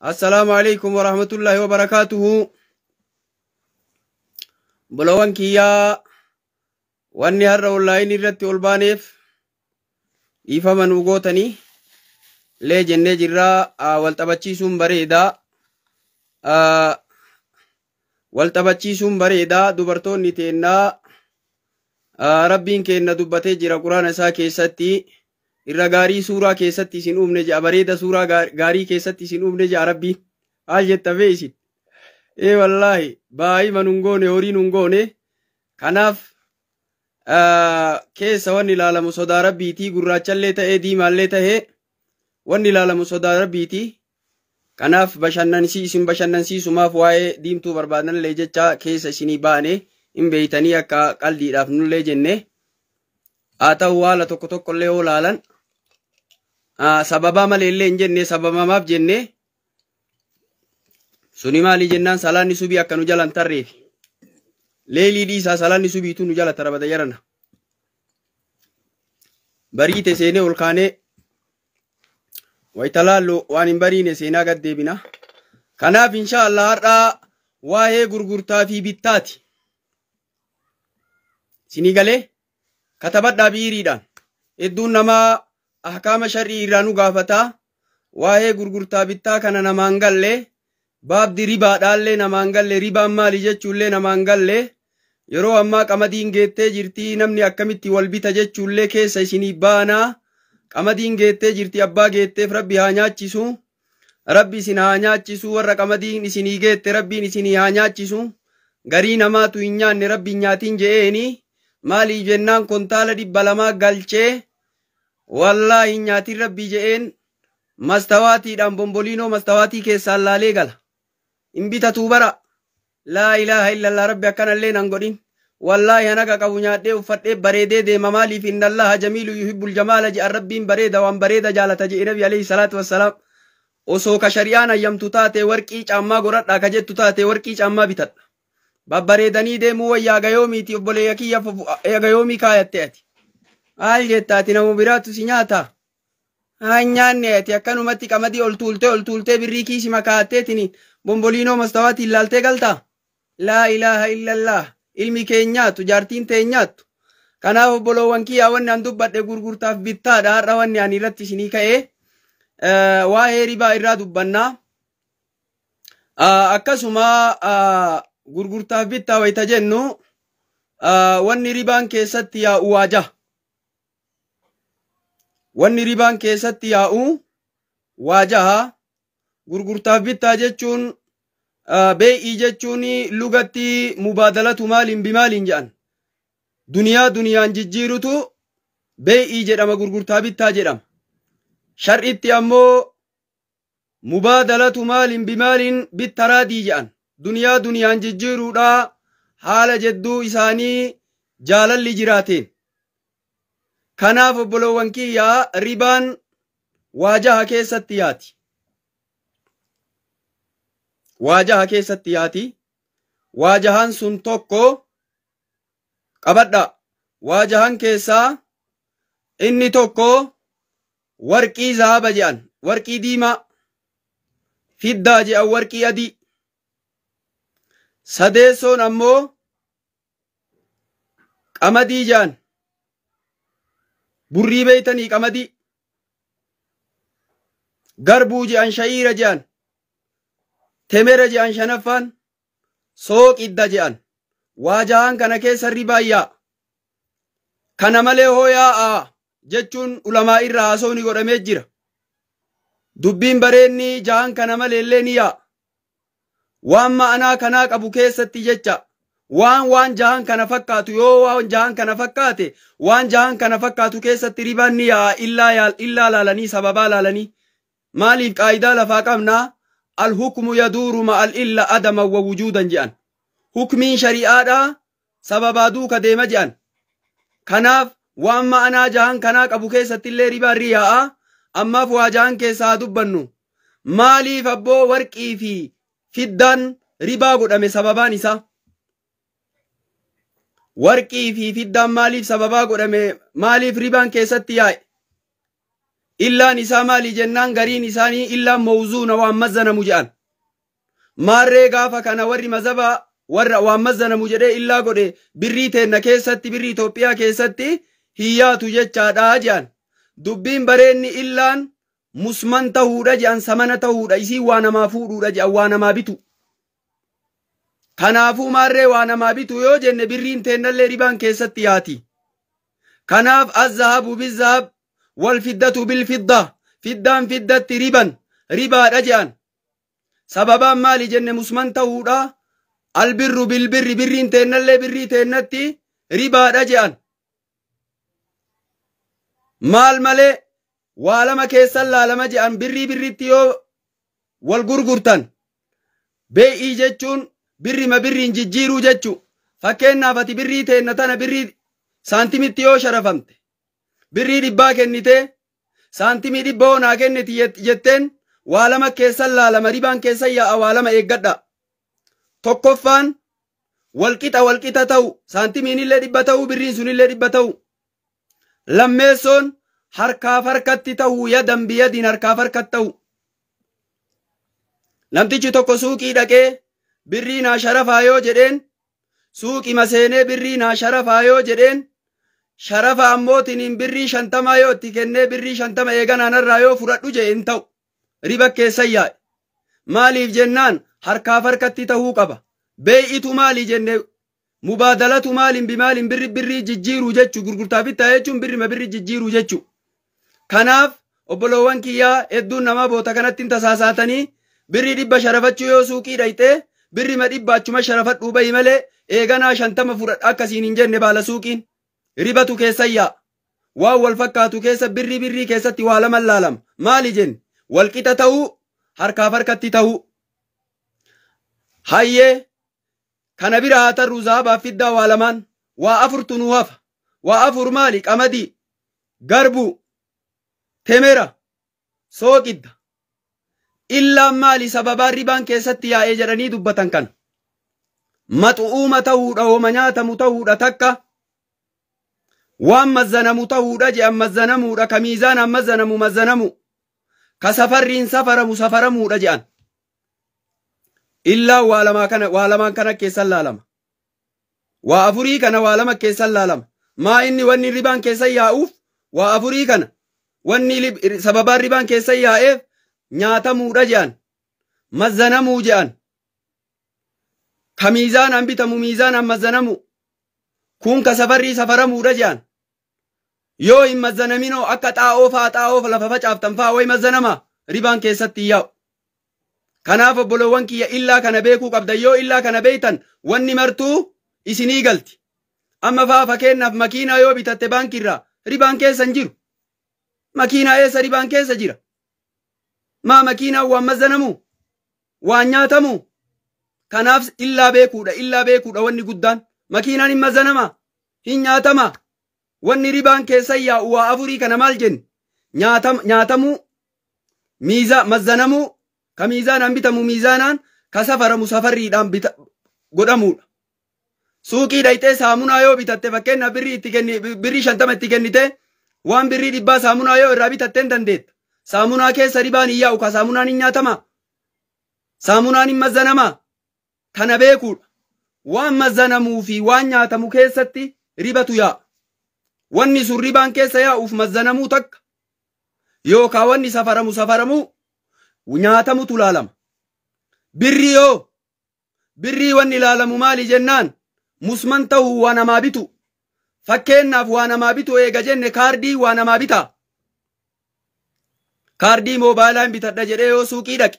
Assalaamu alaikum warahmatullaahi wabarakaatuhu. Bolowan kiyyaa, wanni har'a onlaayinii irratti ol baaneef dhiifama nuu gootanii lee jennee jirraa. Wal taphachiisuun bareedaa, wal taphachiisuun bareedaa. Dubartoonni teennaa, Rabbiin keenna dubbatee jira Quraana isaa keessatti, irra gaarii suuraa keessatti isin uumne jedha. Bareeda suuraa gaarii keessatti isin uumne jedha Rabbiin. Maal jetta bee isin? Ee wallaahi, baay'ima nun goone, horii nun goone. Kanaaf keessa wanni ilaalamu sodaa Rabbiitii. Gurraachallee ta'ee diimaallee ta'ee, wanni ilaalamu sodaa Rabbiitii. Kanaaf bashannansi isin bashannansiisumaaf, waa'ee diimtuu barbaadanillee jecha keessa isinii baane. Hin beeytanii, akka qaldiidhaaf nullee jenne. Haa ta'u, haala tokko tokkollee yoo laalan, sababaa malee illee hin jenne. Sababamaaf jenne. Suni maali jennaan, salaanni subii akka nu jalan tarreefi. Leelii dhiisaa, salaanni subiitu nu jala tara jarana. Bariite seenee ol kaanee wayita laallu, waan hin bariine seenaa gad deebina. Kanaaf insha Allah har'aa waa'ee gurgurtaa fi bittaati. Isinii galee? Katabadhaa biiriidhaan. Hedduun namaa ahkaama shar'ii irraa nu gaafataa. Waa'ee gurgurtaa bittaa kana namaan galle. Baabdi ribaadhaallee namaan galle. Ribaan maali jechuullee namaan galle. Yeroo ammaa qamadiin geettee jirti, namni akkamitti wal bita jechuullee keessa isinii baanaa. Qamadiin geettee jirti, abbaa geetteef Rabbi haa nyaachisu. Rabbi isin haa nyaachisu. Warra qamadiin isinii geette, Rabbiin isinii haa nyaachisu. Garii namaatu hin nyaanne, Rabbi hin nyaatin je'eeni. Maaliif jennaan, kontaala 200 galchee, wallaahi hin nyaatin Rabbi je'een. Mastawaatiidhaan bomboliinoo mastawaatii keessaan laalee gala. Hin bitatuu bara. Laa ilaaha illallah, Rabbi akkanallee nan godhin. Wallaahi hanaga qabu nyaadhee, uffadhee, bareedee deema. Maaliif? Inna Allaha jamiilu yuhibbul jamaala je'an. Rabbiin bareeda, waan bareeda jaalata je'e Nabi alayhi salaatu wassalaam. Osoo ka shari'aan hayyamtu taate, warqii caammaa godhadhaa ka jettu taate, warqii caammaa bitadha. Babbareedanii deemuu wayyaa. Gayoomiiti obboleeyya kiyya, gayoomii kaayatte ati. Maal jetta ati? Nama biraatu si nyaata. Haa nyaanne, ati akkanumatti qamadii ol tuultee ol tuultee, birrii kiisii makaatteetiin bomboliinoo mastawaatiin laaltee galtaa? Laa ilaaha illallah. Ilmi kee nyaattu, jaartiin tee nyaattu. Kanaaf obboloowwan kiyyaa, wanni an dubbadhe gurgurtaaf bittaadha. Har'a wanni ani irratti isinii ka'ee waa'ee ribaa irraa dubbannaa. Akkasuma gurgurtaaf bittaa wayita jennu, wanni ribaan keessatti yaa'u waaja. Wanni ribaan keessatti yaa'u waajaha. Gurgurtaaf bittaa jechuun, bee'ii jechuun, lugatti mubaadalatu maaliin bimaaliin jedhan. Duniyaa duniyaan jijjiirutu bee'ii jedhama, gurgurtaa bittaa jedhama. Shar'itti ammoo mubaadalatu maaliin bimaaliin bittaraadii jedhan. Duniyaa duniyaan jijjiiruudha, haala jedduu isaanii jaalalli jiraateen. Kanaaf obboloowwan kiyyaa, ribaan waajaha keessatti yaati. Waajaha keessatti yaati. Waajahan sun tokko qabadha. Waajahan keessaa inni tokko warqii zahaba jedhan, warqii diimaa, fiddaa jedhan, warqii adii. Sadeessoon ammoo qamadii jedhan. Burrii beeytanii, qamadii. Garbuu jedhan, sha'iira jedhan. Temera jedhan shanaffaan, sooqidda jedhan. Waajahan kana keessa ribaan yaa'a. Kana malee hoo yaa'a jechuun ulamaa irraa haasawni godhamee jira. Dubbiin bareenni jahan kana malee illee ni yaa'a. Waan ma'anaa kanaa qabu keessatti jecha, waan jahan kana fakkaatu, yoo waan jahan kana fakkaate, waan jahan kana fakkaatu keessatti ribaan ni yaa'a. Illaa laalanii, sababaa laalanii. Maaliif? Qaayidaa lafaa qabnaa, alhukmu yaduuru ma'al illa adaman wa wujuudan jedhan. Hukmiin shari'aadhaa sababaa duuka deema jedhan. Kanaaf waan ma'anaa jahan kanaa qabu keessatti illee ribaan ni yaa'a. Ammaaf waa jahan keessaa haa dubbannu. Maaliif abboo warqii fi fiddaan ribaa godhame? Sababaan isaa, warqii fi fiddaan maaliif sababaa godhame? Maaliif ribaan keessatti yaa'e? Illaan isaa maali jennaan gariin isaanii illaan mawzuuna waan mazzanamu jedhan. Maarree gaafa kana warri mazhabaa warra waan mazzanamu jedhee illaa godhe birrii teenna keessatti birrii Itoophiyaa keessatti hiyyaatu jechaadha jedhan. Dubbiin bareenni illaan musman tahuudha jedhan, samana tahuudha, isii waa namaa fuudhuudha jedhan, waa namaa bitu. Kanaafuu maarree waa namaa bitu yoo jenne birriin teennallee ribaan keessatti yaati. Kanaaf azzahabu bizzahab wal fiddatu bil fidda, fiddaan fiddatti riban ribaadha jedhan. Sababaan maali jenne musman tahuudha. Albirru bilbirri, birriin teennallee birrii teennatti ribaadha jedhan. Maal malee waa lama keessan laalama jedhan. Birrii birritti yoo wal gurgurtan, bee'ii jechuun birrima birriin jijjiiruu jechuu. Fakkeenyaaf ati birrii teenna tana birrii saantimitti yoo sharafamte, birrii 100 kennitee saantimii 100 hoo naa kenniti jetteen, waa lama keessan laalama, ribaan keessan yaa'a. Waa lama eeggadha. Tokkoffaan walqixa walqixa ta'u, saantimiin illee 100 ta'u, birriin sunillee 100 ta'u. Lammeessoon harkaaf harkatti ta'u, yadan biyadiin harkaaf harkatti ta'u. Namtichi tokko suuqii dhaqee birrii naa sharafaa yoo jedheen, suuqii maseenee birrii naa sharafaa yoo jedheen, sharafa ammootiniin birrii 50 yoo itti kennee birrii 50 eeganaanarraa yoo fudhadhu jee hin ta'u. Riba keessan yaa'e. Maaliif jennaan harkaaf harkatti ta'uu qaba. Bee'itu maali jenne mubaadalatu maaliin bimaaliin, birri birrii jijjiiruu jechuu, gurgurtaa bittaa jechuun birrima birri jijjiiruu jechuu. Kanaaf obboloowwan kiyyaa, hedduun namaa boota kanatti hin tasaasaatanii. Birrii 100 sharafachuu yoo suuqii dhayxee birrima 100 achuma sharafadhuu bahi malee eeganaa 50 fudhadha akkasiin hin jenne baala suuqiin. Ribatu keessan yaa'a. Waan wal fakkaatu keessa birrii birrii keessatti waa lama laalama. Maali jenne? Walqixa ta'uu, harkaaf harkatti ta'uu. Hayyee, kana bira haa tarruu. Zahabaaf fiddaa waa lamaan, waa afurtu nuu hafa. Waa afur maali? Qamadii, garbuu, temera, sooqidda. Illaan maali, sababaan ribaan keessatti yaa'ee jedhanii dubbatan kana? Maxu'uuma ta'uudha, hooma nyaatamu ta'uudha takka. Waan mazzanamu ta'uudha je'an, mazzanamuudha, ka miizaanaan mazzanamu mazzanamu, ka safarriin safaramu safaramuudha je'an. Illaan waa lamaa kana, waa lamaan kana keessan laalama. Waa afurii kana waa lama keessan laalama. Maa inni wanni ribaan keessan yaa'uuf waa afurii kana. Wanni sababaan ribaan keessan yaa'eef nyaatamuudha je'an, mazzanamuu je'an, ka miizaanaan bitamu miizaanaan mazzanamu, kun ka safarrii safaramuudha je'an. Yoo hin mazzanaminoo, akka xaa'oo faa, xaa'oo lafa facaaftan faa way mazzanama, ribaan keessatti hin yaa'u. Kanaaf obboloowwan kiyya, illaa kana beekuu qabdan. Yoo illaa kana beeytan wanni martuu isinii galti. Amma faa fakkeenyaaf makiinaa yoo bitatte baankiirraa ribaan keessa hin jiru. Makiinaa eessa ribaan keessa jira? Maa makiinaan waan mazzanamu, waan nyaatamu. Kanaaf illaa beekuudha, illaa beekuudha wanni guddaan. Makiinaan hin mazzanama, hin nyaatama. Wanni ribaan keessa yaa'u waa afurii kana. Maal jenne? Nyaatamuu, miiza mazzanamuu, ka miizaanaan bitamu miizaanaan, ka safaramu safarriidhaan godhamuudha. Suuqii dhayxee saamunaa yoo bitatte, fakkeenyaaf birrii itti kenni, birrii 50 itti kennite waan birrii 100 saamunaa yoo irraa bitatte hin dandeetta. Saamunaa keessa ribaan hin yaa'u, ka saamunaan hin nyaatama. Saamunaan hin mazzanama. Kana beekuudha. Waan mazzanamuu fi waan nyaatamu keessatti ribatu yaa'a. Wanni sun ribaan keessa yaa'uuf mazzanamuu takka yookaan wanni safaramu safaramuu, nyaatamutu laalama. Birrii yoo birrii wanni ilaalamu maali jennaan musman ta'uu, waa namaa bitu. Fakkeenyaaf waa namaa bitu eega jenne, kaardii waa namaa bitaa. Kaardii moobaayilaa hin bitadha jedhee yoo suuqii dhaqe,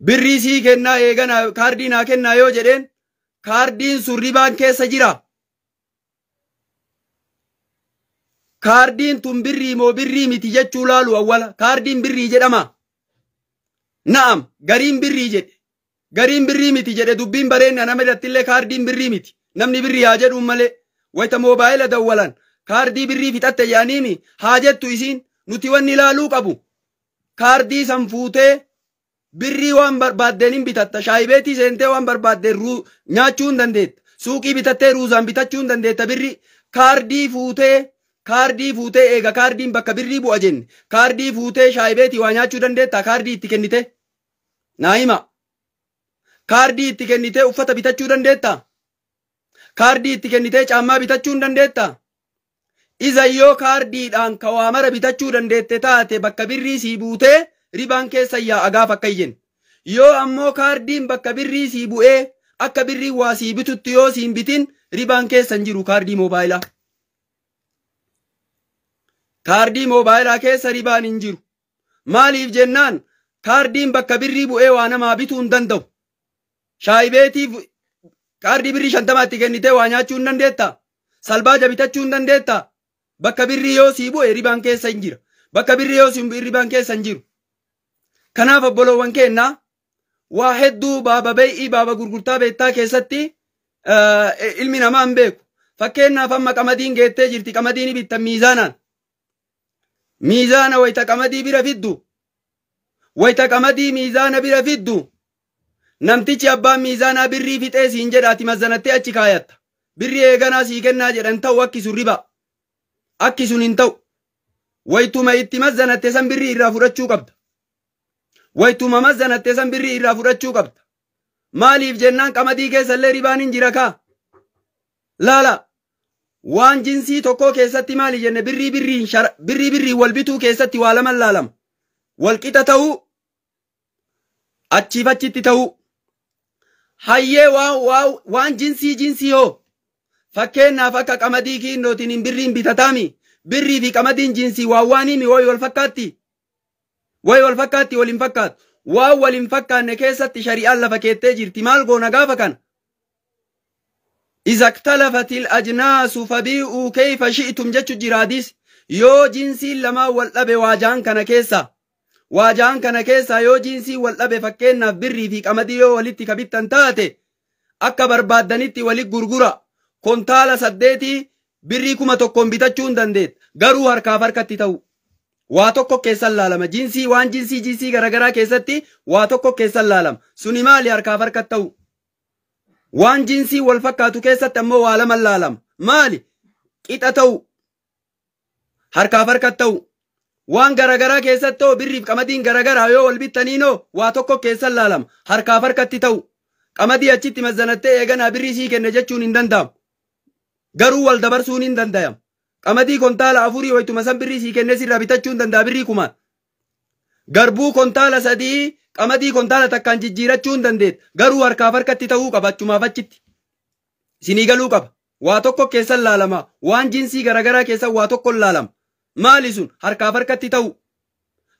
birrii sii kennaa eegana kaardii naa kennaa yoo jedheen, kaardiin sun ribaan keessa jira. Kaardiin tun birrii moo birrii miti jechuu laalu awwala. Kaardiin birrii jedhama. Na'am, gariin birrii jedhe. Gariin birrii miti jedhe. Dubbiin bareenna nama irrattillee kaardiin birrii miti. Namni birrii haa jedhuun malee wayita moobaayila dawwalan kaardii birrii fixatte jedhaniini haa jettu isiin. Nuti wanni ilaaluu qabu, kaardii san fuutee birrii waan barbaaddeen hin bitatta. Shaayibeetii seentee waan barbaaddeen nyaachuu hin dandeetta. Suuqii bitattee ruuzaan bitachuu hin dandeetta birrii. Kaardii fuutee Kaardii fuutee eega kaardiin bakka birrii bu'a jenne, kaardii fuutee shaayibeetii waa nyaachuu dandeettaa? Kaardii itti kennite naa hima. Kaardii itti kennitee uffata bitachuu dandeettaa? Kaardii itti kennitee caammaa bitachuu hin dandeettaa? Iza yoo kaardiidhaan ka waa mara bitachuu dandeette taate, bakka birrii sii buutee ribaan keessa yaa'a gaafa akka iyyen. Yoo ammoo kaardiin bakka birrii sii bu'ee akka birrii waa sii bitutti yoo siin bitin, ribaan keessa hin jiru kaardii moobaayilaa. Kaardii moobaayilaa keessa ribaan hin jiru. Maaliif jennaan, kaardiin bakka birrii bu'ee waa namaa bituu hin danda'u. Shaayibeetiif kaardii birrii 50 itti kennitee waa nyaachuu hin dandeettaa? Salbaaja bitachuu hin dandeettaa? Bakka birrii yoo sii bu'e ribaan keessa hin jira. Bakka birrii yoo sii bu'e ribaan keessa hin jiru. Kanaaf obboloowwan keennaa, waa hedduu baaba beey'ii, baaba gurgurtaa beektaa keessatti ilmi namaa hin beeku. Fakkeenyaaf amma qamadiin geettee jirti, qamadii ni bittan miizaanaan. Miizaana wayita qamadii bira fiddu. Wayita qamadii miizaana bira fiddu. Namtichi abbaan miizaanaa birrii fixee siin jedha, ati mazzanattee achi kaayatta. Birrii eeganaa sii kennaa jedhan ta'u, akki sun riba. Akki sun hin ta'u. Wayituma itti mazzanatte san birrii irraa fudhachuu qabda. Wayituma mazzanatte san birrii irraa fudhachuu qabda. Maaliif jennaan, qamadii keessallee ribaan hin jira kaa. Laala, waan jinsii tokkoo keessatti maali jenne? Birrii birriin birrii birrii wal bituu keessatti waa lama laalama. Wal qixa ta'uu, achiif achitti ta'uu. Hayyee, waan jinsii jinsii hoo? Fakkeenyaaf akka qamadii kiinootiin hin birriin bitataami. Birrii fi qamadiin jinsii waan waaniimi wayi wal fakkaatti. Wayi wal fakkaatti, wal hin fakkaatu. Waan wal hin fakkaanne keessatti shari'aan lafa keettee jirti. Maal goona gaafa kana? إذا اختلفت الأجناس فبيعوا كيف شئتم jechu jira hadiis. Yoo jinsiin lamaa wal dhabe, waajaan kana keessa, waajaan kana keessa yoo jinsii wal dhabe, fakkeenyaaf birrii fi qamadii yoo walitti kabittan taate, akka barbaaddanitti walit gurgura. Kontaala 8 birrii 1000n bitachuu hin dandeetta. Garuu harkaaf harkatti ta'u. Waa tokko keessan laalama. Jinsii waan jinsii jinsii garaagaraa keessatti waa tokko keessan laalama. Suni maali? Harkaaf harkatti ta'u. Waan jinsii wal fakkaatu keessatti ammoo waa lama laalama. Maali? Qixa ta'u. Harkaaf harkatti ta'u. Waan garaagaraa keessatti ta'u, birriif qamadiin garaagaraa yoo wal bittaniinoo, waa tokko keessan laalama. Harkaaf harkatti ta'u. Qamadii achitti mazzanattee eeganaa birrii sii kenne jechuun hin danda'amu. Garuu wal dabarsuun hin danda'amu. Qamadii kontaala 4 wayituma san birrii sii kenne sirraa bitachuu hin danda'a birrii 1000n. Garbuu kontaala 3 qamadii kontaala 1n jijjiirachuu hin dandeetta. Garuu harkaaf harkatti ta'uu qaba, achumaaf achitti. Isinii galuu qaba. Waa tokko keessan laalama. Waan jinsii garaagaraa keessan waa tokko laalama. Maali sun? Harkaaf harkatti ta'u.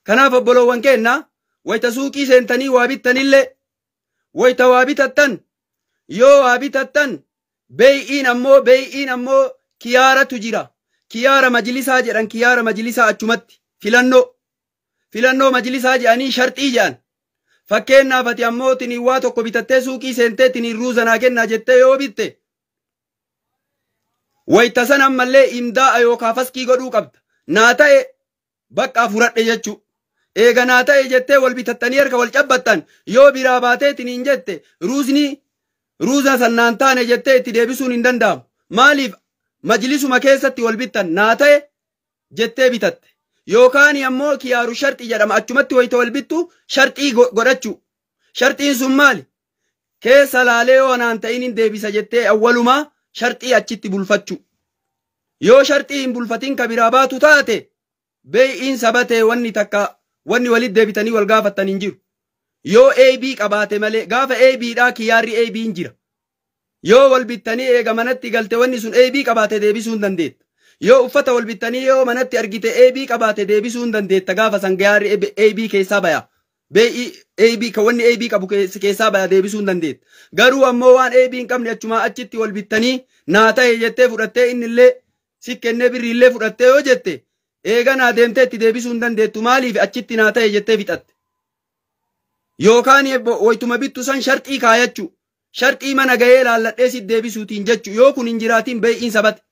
Kanaaf obboloowwan keenna, wayita suuqii seentanii waa bittanillee, wayita waa bitattan, yoo waa bitattan, beey'iin ammoo kiyaaratu jira. Kiyaara majlisaa jedhan, kiyaara majlisaa, achumatti filannoo. Filannoo majlisaa jedhanii sharxii jedhan. Fakkeenyaaf ati ammoo tiniin waa tokko bitattee suuqii seentee tiniin ruuza naa kennaa jettee yoo bitte, wayita san ammallee imdaa'a yookaa faskii godhuu qabda. Naa ta'e, bakka furadhe jechuu. Eega naa ta'e jettee wal bitattanii harka wal cabbattan, yoo biraa baatee tiniin jette ruuzni ruuza sannaan taane jettee itti deebisuun hin danda'amu. Maaliif? Majlisuma keessatti wal bittan, naa ta'e jettee bitatte. Yookaan ammoo kiyaaru sharxii jedhama, achumatti wayita wal bittu sharxii godhachuu. Sharxiin sun maali? Keessa laalee yoo naan ta'in hin deebisa jettee awwalumaa sharxii achitti bulfachuu. Yoo sharxii hin bulfatin ka biraa baatu taate, beey'iin sabatee, wanni takka wanni walit deebitanii wal gaafattan hin jiru. Yoo AB qabaate malee, gaafa AB dhaa kiyaarri AB hin jira. Yoo wal bittanii eega manatti galte wanni sun AB qabaate, deebisuu hin dandeetta. Yoo uffata wal bittanii yoo manatti argite AB qabaate, deebisuu hin dandeetta, gaafa san kiyaarri AB keessaa baya. Bee'ii AB ka wanni AB qabu keessaa baya, deebisuu hin dandeetta. Garuu ammoo waan AB hin qabne achumaa achitti wal bittanii naa ta'e jettee fudhattee, innillee si kennee birriillee fudhattee yoo jette, eega naa deemtee itti deebisuu hin dandeettu. Maaliif? Achitti naa ta'e jettee fixatte. Yookaan waytuma bittu san sharxii kaayachuu. Sharxii mana gahee laalladhee si deebisuutiin jechuu. Yoo kun hin jiraatin, bee'iin sabate.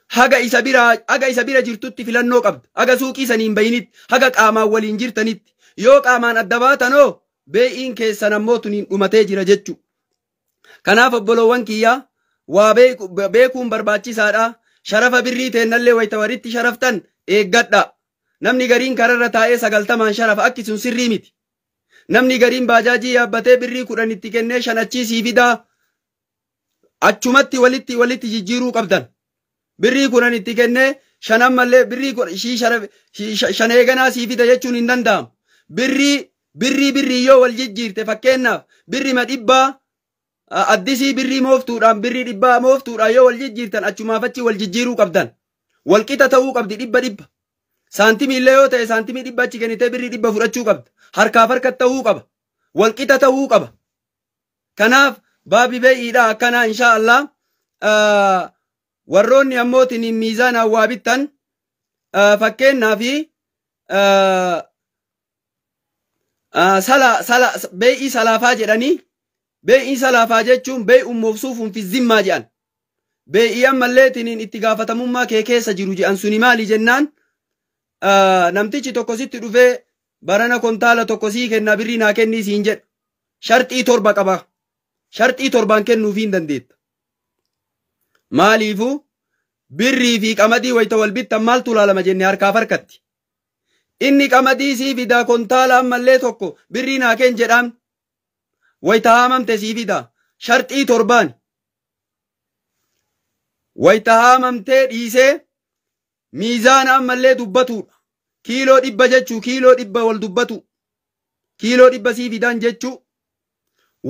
Haga isa bira jirtutti filannoo qabda. Haga suuqii sanii hin bayinitti, haga qaamaan waliin jirtanitti. Yoo qaamaan adda baatanoo, bee'iin keessan ammoo tuniin dhumatee jira jechuu. Kanaaf obboloowwan kiyyaa, waa beekuun barbaachisaadha. Sharafa birrii teennallee wayita walitti sharaftan eeggadha. Namni gariin kararra taa'ee 90 sharafa akki sun sirrii miti. Namni gariin baajaajii yaabbatee birrii 10 itti kennee 5 achii sii fidaa. Achumatti walitti jijjiiruu qabdan. Birrii 10 itti kennee 5 ammallee birrii 5 eeganaa sii fida jechuun hin danda'amu. Birrii yoo wal jijjiirte fakkeenyaaf birrii ma 100 addisii birrii mooftuudhaan birrii 100 mooftuudhaan yoo wal jijjiirtan achumaaf achi wal jijjiiruu qabdan. Walqixa ta'uu qabdi 100. Saantimii illee yoo ta'e saantimii 100 achi kennitee birrii 100 fudhachuu qabda. Harkaaf harka ta'uu qaba. Walqixa ta'uu qaba. Kanaaf baabi bee'iidha akkanaa insha Allah. Warroonni ammootiin miizaanaan waa bittan fakkeenyaaf bee'ii salaafaa jedhanii bee'ii salaafaa jechuun bee'uun moofsuufuun fi zimmaa jedhan. Bee'ii ammallee tiniin itti gaafatamummaa kee keessa jiru jedhan suni maali jennaan namtichi tokko sitti dhufee barana kontaala tokko sii kenna birrii naa kennii siin jedha. Sharxii 7 qaba. Sharxii 7 kennuufii hin dandeetta. Maaliifuu birrii fi qamadii wayita wal bittan maaltu laalama jenne harkaaf harkatti. Inni qamadii sii fidaa kontaala ammallee tokko birrii naa kenn jedhaan wayita haamamte sii fidaa. Sharxii 7 wayita haamamtee dhiisee miizaana ammallee dubbatuudha. Kiiloo 100 jechuu kiiloo 100 wal dubbatu. Kiiloo 100 sii fidaan jechuu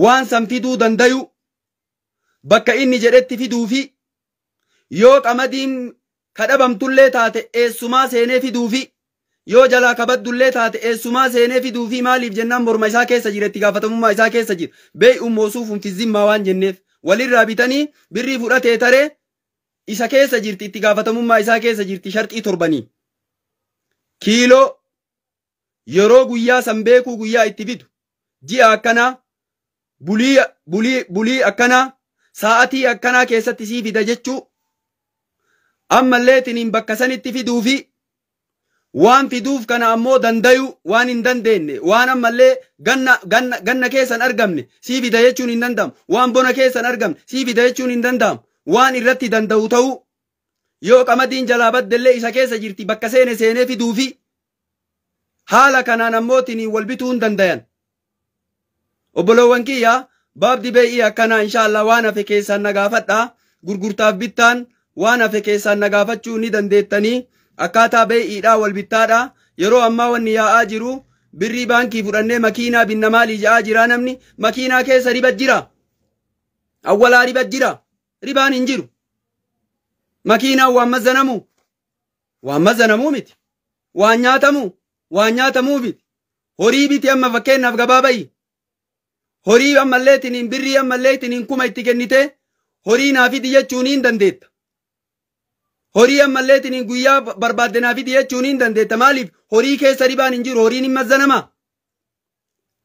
waan san fiduu dandayu bakka inni jedhetti fiduufi yoo qamadiin kadhabamtullee taate eessumaa seenee fiduufi yoo jalaa kabaddullee taate eessumaa seenee fiduufi maaliif jennaan morma isaa keessa jira itti gaafatamummaa isaa keessa jira. Bee'uun moosuufuun fi zimmaa waan jenneef walirraa bitanii birrii fudhatee taree isa keessa jirti itti gaafatamummaa isaa keessa jirti sharxii 7. Kiiloo yeroo guyyaa san beekuu guyyaa itti fidu ji'a akkanaa bulii akkanaa sa'atii akkanaa keessatti sii fida jechuu ammallee tiniin bakka sanitti fiduufi waan fiduuf kana ammoo dandayu waan hin dandeenye waan ammallee ganna keessan argamne sii fida jechuun hin danda'amu waan bona keessan argamne sii fida jechuun hin danda'amu waan irratti danda'u ta'uu yoo qamadiin jalaa baddellee isa keessa jirti bakka seene seenee fiduufi haala kanaan ammoo tiniin wal bituu hin dandayan. Obboloowwan kiyya baabdi bee'ii akkanaa insha Allah waan hafe keessaan na gaafadha. Gurgurtaaf bittaan waan hafe keessaan na gaafachuu ni dandeettanii akkaataa bee'iidhaa wal bittaadha. Yeroo ammaa wanni yaa'aa jiru birrii baankii fudhannee makiinaa binna maalii ja'aa jira namni makiinaa keessa riba jira. Awwalaa riba jira. Ribaan hin jiru. Makiinaan waan mazzanamu waan mazzanamuu miti. Waan nyaatamu waan nyaatamuu miti. Horii biti amma fakkeenyaaf gabaa ba'i. Horii ammallee tiniin birrii ammallee tiniin 1000 itti kennite horii naa fidi jechuun hin dandeetta. Horii ammallee tiniin guyyaa barbaadde naa fidi jechuun hin dandeetta. Maaliif horii keessa ribaan hin jiru horiin hin mazzanama.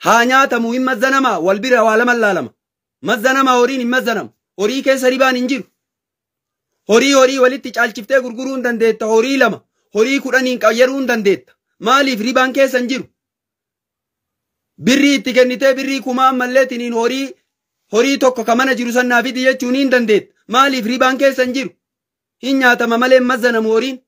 Haa nyaatamu hin mazzanama wal bira waa lama laalama. Mazzanama horiin hin mazzanamu. Horii keessa ribaan hin jiru. Horii walitti caalchiftee gurguruu hin dandeetta. Horii 2 horii 10 qayyaruu hin dandeetta. Maaliif ribaan keessa hin jiru. Birrii itti kennitee birrii 1000 ammallee tiniin horii tokko ka mana jiru san naa fidi jechuun hin dandeetta. Maaliif ribaan keessa hin jiru. Hin nyaatama malee mazzanamu horiin.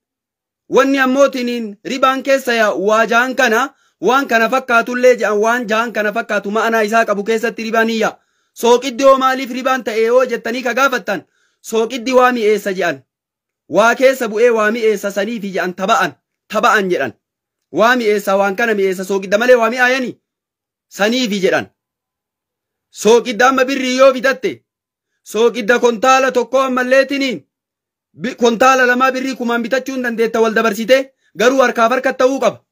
Wanni ammoo tiniin ribaan keessa yaa'u waa ja'an kana waan kana fakkaatullee ja'an waan ja'an kana fakkaatu ma'anaa isaa qabu keessatti ribaan hin yaa'a. Sooqiddi hoo maaliif ribaan ta'e yoo jettanii ka gaafattan sooqiddi waa mi'eessa jedhan. Waa keessa bu'ee waa mi'eessa saniifi jedhan taba'an jedhan. Waa mi'eessa waan kana mi'eessa sooqidda malee waa mi'aayanii saniifi jedhan. Sooqidda amma birrii yoo bitatte sooqidda kontaala 1 ammallee tiniin kontaala 2 birrii 1000 bitachuu hin dandeetta wal dabarsite garuu harkaaf harka ta'uu qaba.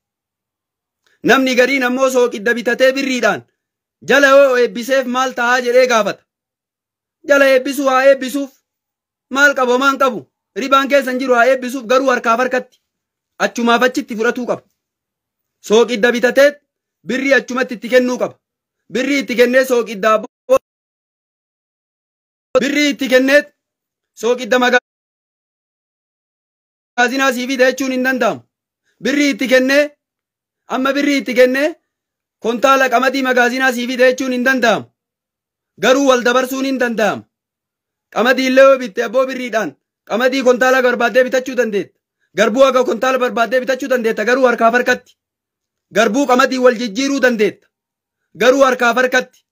Namni gariin ammoo sooqidda bitatee birriidhaan jala yoo eebbiseef maal tahaa jedhee gaafata. Jala eebbisuu haa eebbisuuf maal qabu maan qabu ribaan keessa hin jiru haa eebbisuuf garuu harkaaf harkatti achumaaf achitti fudhatuu qaba. Sooqidda bitatee birrii achumatti itti kennuu qaba. Birrii itti kennee sooqidda birrii itti kennee sooqidda magaazinaa sii fida jechuun hin danda'amu. Birrii itti kennee amma birrii itti kennee kontaala qamadii magaazinaa sii fida jechuun hin danda'amu. Garuu wal dabarsuun hin danda'amu. Qamadii illee yoo bitte abboo birriidhaan Qamadii kontaala barbaaddee bitachuu dandeetta. Garbuu haga kontaala barbaaddee bitachuu dandeetta, garuu harkaaf harkatti. Garbuu qamadii wal jijjiiruu dandeetta, garuu harkaaf harkatti.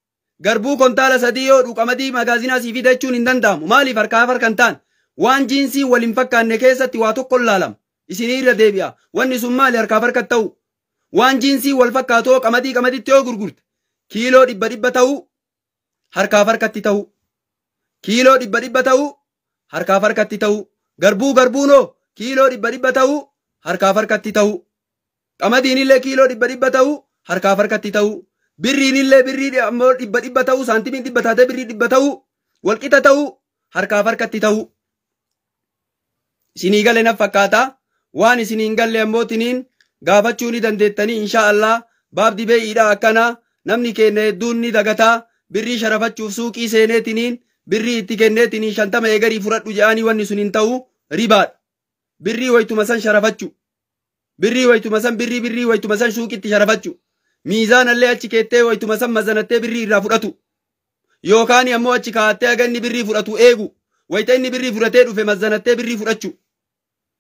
Garbuu kontaala 3 yoo dhu qamadii magaazinaa sii fida jechuun hin danda'amu. Maaliif harkaaf harka hin taane? Waan jiinsii wal hin fakkaanne keessatti waa tokko laalama. Isinii irra deebi'a. Wanni sun maali? Harkaaf harkatti ta'u. Waan jiinsii wal fakkaatu qamadii qamaditti yoo gurgurte, kiiloo 100 100 ta'uu, harkaaf harkatti ta'u. Kiiloo 100 100 ta'uu, harkaaf harkatti ta'u. Garbuu garbuunoo kiiloo 100 100 ta'uu, harkaaf harkatti ta'u. Qamadiin illee kiiloo 100 100 ta'uu, harkaaf harkatti ta'u. Birriin illee birrii ammoo 100 100 ta'uu, saantimiin 100 taatee birrii 100 ta'uu, walqixa ta'uu, harkaaf harkatti ta'u. Isinii gale na fakkaata. Waan isinii hin galle ammoo tiniin gaafachuu ni dandeettanii, insha Allah. Baabdi bee'iidha akkana. Namni keenya hedduun ni dagataa. Birrii sharafachuuf suuqii seeneetiniin birrii itti kenneetiniin 50 eegarii fudhadhu jedhanii, wanni sun hin ta'u, ribaadha. Birrii waytuma san sharafachu. Birrii waytuma san birrii waytuma san suuqitti sharafachu. Miizaanallee achi keettee waytuma san mazanattee birrii irraa fudhatu. Yookaan ammoo achi kaa'attee haga inni birrii fudhatu eegu. Wayita inni birrii fudhatee dhufe mazanattee birrii fudhachu.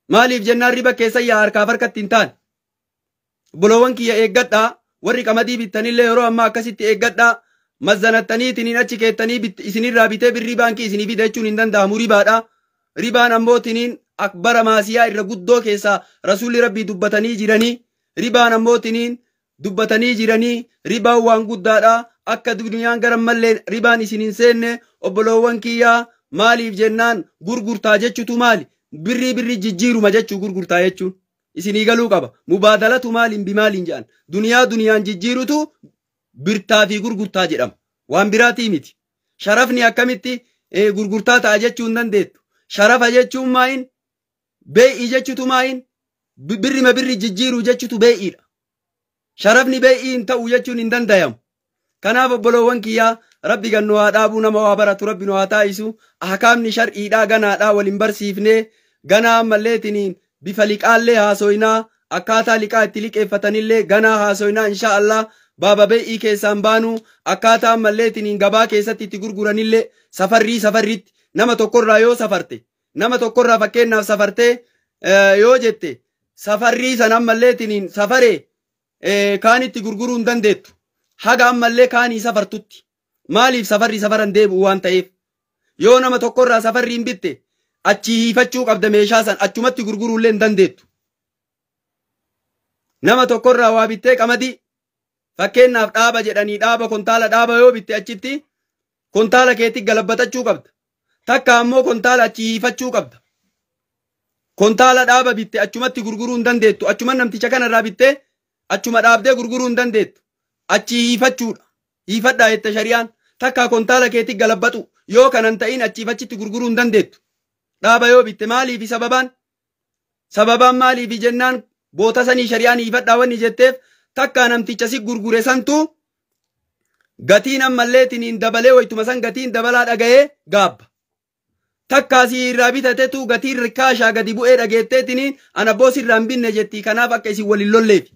Maaliif jennaan, riba keessa yaa, harkaaf harkatti hin taane. Obboloowwan kiyya, eeggadhaa. Warri qamadii bittanillee yeroo ammaa akkasitti eeggadhaa. Mazanattaniitiniin achi keettanii isinirraa bitee birrii baankii isinii fida jechuun hin danda'amu, ribaadha. Ribaan ammoo tiniin akbara maasiyaa irra guddoo keessaa rasuulli rabbii dubbatanii jiranii. Ribaan ammoo tiniin dubbatanii jiranii. Ribaan waan guddaadha. Akka duniyaan gara mallee ribaan isin hin seenne, obboloowwan kiyyaa. Maaliif jennaan, gurgurtaa jechutu maali? Birrii birrii jijjiiruma jechuu gurgurtaa jechuun. Isinii galuu qaba. Mubaadalatu maaliin bimaaliin jedhan. Duniyaa duniyaan jijjiirutu birtaa fi gurgurtaa jedhama. Waan biraatii miti. Sharafni akkamitti gurgurtaa ta'a jechuu hin dandeettu. Sharafa jechuun maayin? Bee'ii jechutu maayin? Birrima birri jijjiiruu jechutu bee'iidha. Sharafni bee'ii hin ta'u jechuun hin dandayamu. Kanaaf obboloowwan kiyyaa, rabbi gannu haa dhaabuu, nama waa baratu rabbi nu haa taa'isu. Ahkaamni shar'iidhaa ganaadhaa waliin barsiifnee, ganaa ammalleetiniin bifa liqaallee haasoynaa, akkaataa liqaa itti liqeeffatanillee ganaa haasoynaa, insha Allah. Baaba bee'ii keessaan baanu, akkaataa ammalleetiniin gabaa keessatti itti gurguranillee, safarrii safarritti nama tokkorraa yoo safarte, nama tokkorraa fakkeenyaaf safartee yoo jette, safarrii san ammalleetiniin safaree kaanitti gurguruu hin dandeettu. Haga ammallee kaanii safartutti. Maaliif? Safarri safaran deebi'u waan ta'eef. Yoo nama tokkorraa safarrii hin bitte, achii hiifachuu qabda meeshaa san, achumatti gurguruullee hin dandeettu. Nama tokkorraa waa bittee, qamadii fakkeenyaaf dhaaba jedhanii, dhaaba kontaala dhaaba yoo bitte, achitti kontaala keetti galabbatachuu qabda. Takka ammoo kontaala achii hiifachuu qabda. Kontaala dhaaba bitte achumatti gurguruu hin dandeettu. Achuma namticha kanarraa bittee achuma dhaabdee gurguruu hin dandeettu. Achii hiifachuudha. Hiifadhaa jette shari'aan. Takka kontaala keetti galabbatu, yoo kanan ta'in achiif achitti gurguruu hin dandeettu. Dhaaba yoo bitte maaliifi sababaan? Sababaan maaliifi jennaan, boota sanii shari'aan hiifadhaa wanni jetteef, takka namticha si gurgure santu gatiin ammalleetiniin dabalee waytuma san gatiin dabalaa dhaga'ee gaabba. Takka si irraa bitatetu gatiin rikaashaa gadi bu'ee dhageetteetiniin ana abboo sirraa hin binne jetti, kanaaf akka isin waliin lolleefi.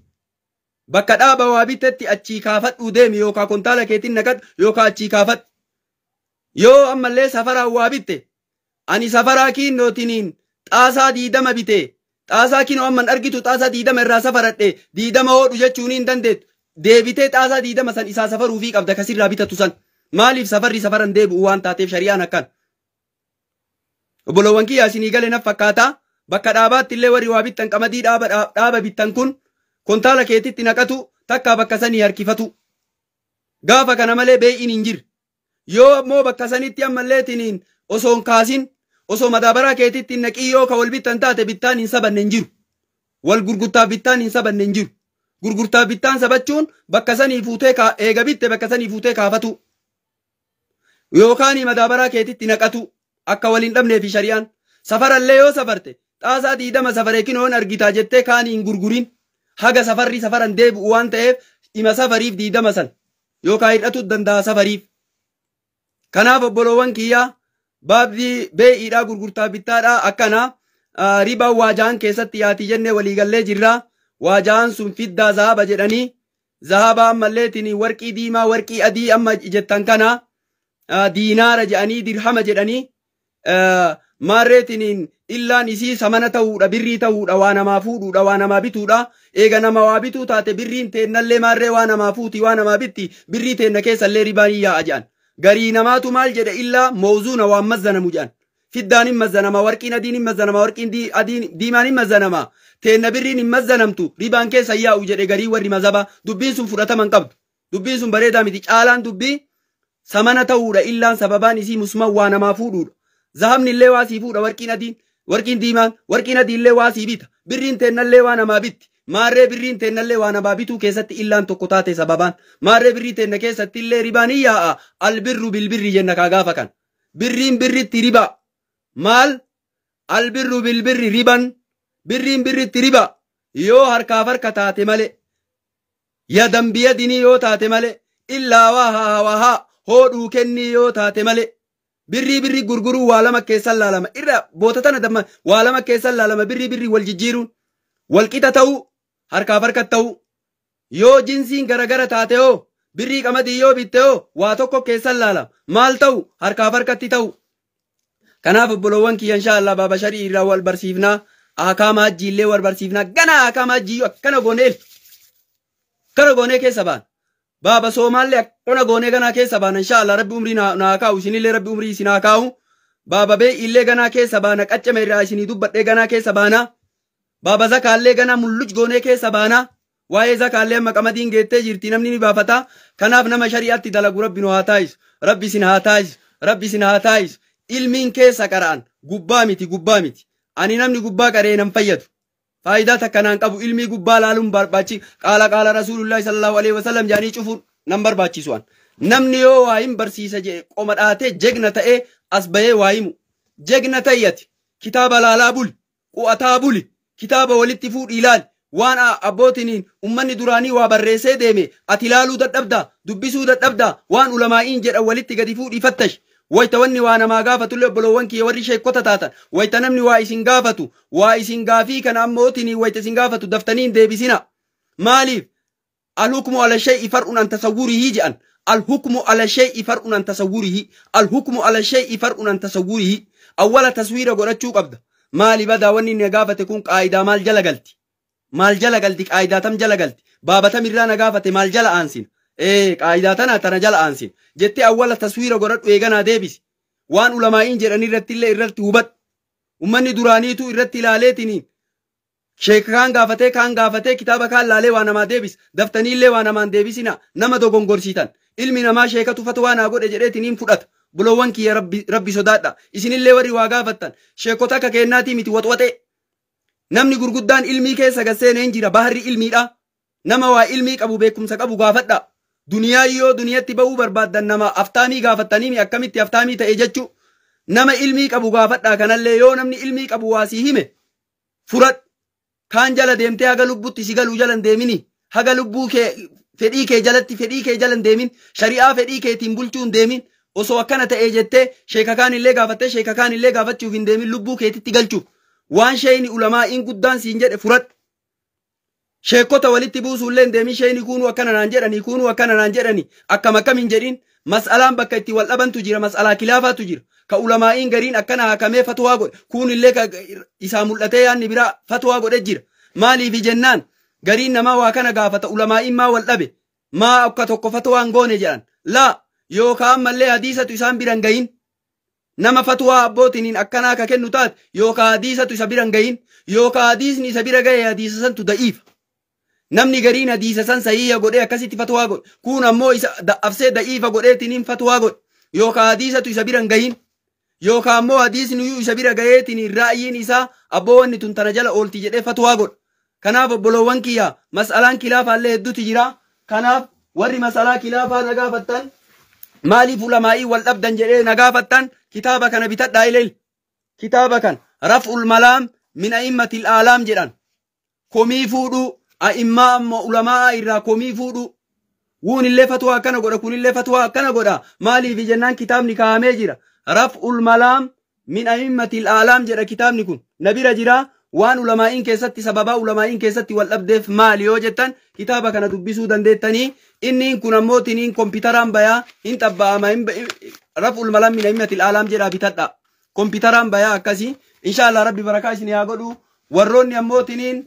Bakka dhaaba waa bitetti achii kaafadhuu deemi, yookaan kontaala keetiin naqadhu yookaan achii kaafadhu. Yoo ammallee safaraan waa bitte, ani safaraa kiinnootiniin xaasaa 20 bite, xaasaa kinoo amman argitu xaasaa 20 irraa safaradhe, 20 hoodhu jechuun hin dandeettu. Deebitee xaasaa 20 san isaa safaruufii qabda kasirraa bitatu san. Maaliif? Safarri safaran deebi'u waan taateef shari'aan akkan. Obboloowwan kiyyaa, isinii gale naf fakkaata. Bakka dhaabaatti illee warri waa bittan, qamadii dhaaba bittan kun kontaala keetitti naqatu, takka bakka sanii harkifatu. Gaafa kana malee bee'iin hin jirre. Yoo ammoo bakka sanitti ammalleetiniin osoo hin kaasin, osoo madaabaraa keetitti hin naqii yoo ka wal bittan taate, bittaan hin sabanne hin jiru. Wal gurgurtaaf bittaan hin sabanne hin jiru. Gurgurtaaf bittaan sabachuun bakka sanii fuutee eega bitte bakka sanii fuutee kaafatu. Yookaan madaabaraa keetitti naqatu, akka wal hin dhabnee fi shari'aan. Safarallee yoo safarte, xaasaa 20 safaree kinoon argitaa jettee kaanii hin gurgurin. Haga safarri safaran deebi'u waan ta'eef ima safariif 20 san yookaan hir'atuu danda'a safariif. Kanaaf obboloowwan kiyyaa, baabdi bee'iidhaa gurgurtaa bittaadhaa akkana. Ribaan waajaan keessatti yaatii jennee waliigallee jirra. Waajaan sun fiddaa, zahaba jedhanii, zahaba ammalleetiin warqii diimaa, warqii adii amma jettan kana, diinaara jedhanii, dirhama jedhanii, Maarreetiniin illaan isii samana ta'uudha, birrii ta'uudha, waa namaa fuudhuudha, waa namaa bituudha. Eega nama waa bituu taate birriin teennallee maarree waa namaa fuuti, waa namaa bitti, birrii teenna keessallee ribaan hin yaa'a jedhan. Garii namaatu maal jedhe? Illaa mawzuuna, waan mazzanamu jedhan. Fiddaan hin mazzanama, warqiin adiin hin mazzanama, warqiin adiin diimaan hin mazzanama, teenna birriin hin mazzanamtu, ribaan keessa hin yaa'u jedhe garii warri mazaba. Dubbiin sun fudhatama hin qabdu. Dubbiin sun bareedaa miti. Caalaan dubbii samana ta'uudha. Illaan sababaan isii musman waa namaa fuudhuudha. Zahabni illee waa sii fuudha, warqiin adiin, warqiin diimaan, warqiin adii illee waa sii bita. Birriin teennallee waa namaa bitti. Maarree birriin teennallee waa namaa bituu keessatti illaan tokko taate sababaan. Maarree birrii teenna keessatti illee ribaan hin yaa'a. Albirru bilbirri jenna kaa gaafa kan. Birriin birritti ribaa. Maal? Albirru bilbirri riban. Birriin birritti riba. Yoo harkaaf harka taate malee. Yadan biyadinii yoo taate malee. Illaa waa haa waa haa hoodhuu kennii yoo taate malee. Birrii birrii gurguruu waa lama keessan laalama. Irra boota tana damma waa lama keessan laalama birrii birrii wal jijjiiruun. Wal qixa ta'uu, harkaaf harka ta'uu. Yoo jinsiin garagara taate hoo, birrii qamadii yoo bitte hoo, waa tokko keessan laalama. Maal ta'u? Harkaaf harkatti ta'u. Kanaaf obboloowwan kiyya, insha Allah baaba sharii irraa wal barsiifnaa. Ahkaama hajjii illee wal barsiifnaa. Gana ahkaama hajjii akkana goonee akkana goonee keessa baana. Baaba soomaallee akkana goonee ganaa keessa baana, insha Allah. Rabbi umrii naa kaa'u, isinillee Rabbi umrii isin haa kaa'u. Baaba bee illee ganaa keessa baana, qaccame irraa isinii dubbadhee ganaa keessa baana. Baaba zakaallee ganaa mulluc goonee keessa baana. Waa'ee zakaallee amma qamadiin geettee jirti, namni ni baafata. Kanaaf nama shari'aatti dalagu Rabbi nu haa taayisu. Rabbi isin haa taayisu. Rabbi isin haa taayisu. Ilmiin keessa qara'an gubbaa miti, gubbaa miti. Ani namni gubbaa qaree nan fayyadu. Faayidaa takka naan qabu. Ilmii gubbaa laaluun barbaachi qaala qaala Rasuulullahi sallallahu alaihi wasallam jedhanii cufuun nan barbaachisu an. Namni yoo waa hin barsiisa jedhe qoma dhaatee jegna ta'ee as bahee waa himu. Jegna ta'i ati. Kitaaba laalaa buli. Qu'ataa buli. Kitaaba walitti fuudhi ilaali. Waan abbootiin ummanni duraanii waa barreessee deeme ati ilaaluu dadhabdaa, dubbisuu dadhabdaa, waan ulamaa'iin jedhan walitti gadi fuudhii fattash. Wayta wanni waa namaa gaafatullee, obboloowwan kiyya warri sheekota taatan, wayta namni waa isin gaafatu, waa isin gaafii kana ammootiin wayta isin gaafatu daftanii hin deebisina. Maaliif? Alhukmu ala shay'i far'un an tasawwurihi jedhan. Alhukmu ala shay'i far'un an tasawwurihi. Alhukmu ala shay'i far'un an tasawwurihi. Awwala taswiira godhachuu qabda. Maali badaa wanni na gaafate kun qaayidaa maal jala galti? Maal jala galti? Qaayidaa tam jala galti? Baaba tamirraa na gaafate? Maal jala aansina? Ee, qaayidaa tana tana jala aansina. Jettee awwala taswiira godhadhu, eeganaa deebisi. Waan ulamaa'iin jedhan irratti illee irratti hubadhu. Ummanni duraaniitu irratti ilaaleetiniin sheeka kaan gaafatee, kaan gaafatee, kitaaba kaan laalee waa namaa deebisa. Daftanii illee waa namaan deebisina, nama dogongorsiitan. Ilmi namaa sheekatu fatwaa naa godhe jedheetiniin fudhata. Buloowwan kiyya, rabbi rabbi sodaadha. Isinillee warri waa gaafattan sheekota akka kennaatii miti waxwaxee. Namni gurguddaan ilmii keessa gasseenee hin jira, baharri ilmiidha. Nama waa ilmii qabu, beekumsa qabu gaafadha. Duniyaa yoo duniyatti ba'uu barbaaddan nama aftaamii gaafattanii akkamitti aftaamii ta'e jechuu. Nama ilmii qabu gaafadha. Kanallee yoo namni ilmii qabu waa sii hime fudhadhu. Kaan jala deemtee haga lubbutti si galuu jala hin deemini. Haga lubbuu kee fedhii kee jalatti, fedhii kee jala hin deemin. Shari'aa fedhii keetiin bulchuu hin deemin. Osoo akkana ta'ee jettee sheeka kaan illee gaafattee sheeka kaan illee gaafachuuf hin deemin, lubbuu keetitti galchuuf. Waan sheeyni ulamaa'iin guddaan siin jedhe fudhadhu. Sheekota walitti buusuu illee hin deemin. Sheeyni kuunuu akkana naan jedhanii, kuunuu akkana naan jedhanii, akkam akkam hin jedhin. Mas'alaan bakka itti wal dhabantu jira, mas'alaa kilaafaatu jira. Ka ulamaa'iin gariin akkana hakamee fatwaa godhe, kuun illee ka isaa mul'atee yaanni biraa fatwaa godhe jira. Maaliif jennaan gariin namaa waa kana gaafata, ulamaa'iin maa wal dhabe, maa akka tokko fatwaa hin goone jedhan. Laa, yookaan ammallee hadiisatu isaan bira hin gahin. Nama fatwaa abbootiin akkanaa ka kennu taate, yookaan hadiisatu isa bira hin gahin, yookaan hadiisni isa bira gahe hadiisa santu da'iifa. Namni gariin hadiisa san sahiiha godhee akkasitti fatwaa godhe. Kun ammoo isa da'afsee da'iifa godheetiniin fatwaa godhe. Yookaan hadiisatu isa bira hin gahin. Yookaan ammoo hadiisni iyyuu isa bira gaheetiin ra'ayiin isaa abboo wanni tun tana jala oolti jedhee fatwaa godhe. Kanaaf obboloowwan kiyya, mas'alaan kilaafaallee hedduutu jira. Kanaaf warri mas'alaa kilaafaa na gaafattan, maaliif ulamaa'ii wal dhabdan jedhee na gaafattan, kitaaba kana bitadhaa ileel. Kitaaba kana Raf'ul Malaam min A'immatil Aalaam jedhan. Komii fuudhuu a'immaa ammoo ulamaa irraa komii fuudhuu. Wuun illee fatwaa akkana godha, kun illee fatwaa akkana godha. Maaliif jennaan kitaabni kaa'amee jira. Raf'ul Malaam min A'immatil Aalaam jedha kitaabni kun. Na bira jira. Waan ulamaa'iin keessatti, sababaa ulamaa'iin keessatti wal dhabdeef maali yoo jettan, kitaaba kana dubbisuu dandeettanii. Inni kun ammoo tiniin kompiitaraan bayaa hin xabba'ama. Raf'ul Malaam min A'immatil Aalaam jedhaa bitadha. Kompiitaraan bayaa akkasii. Inshaallah rabbi barakaa isin haa godhu. Warroonni ammootiniin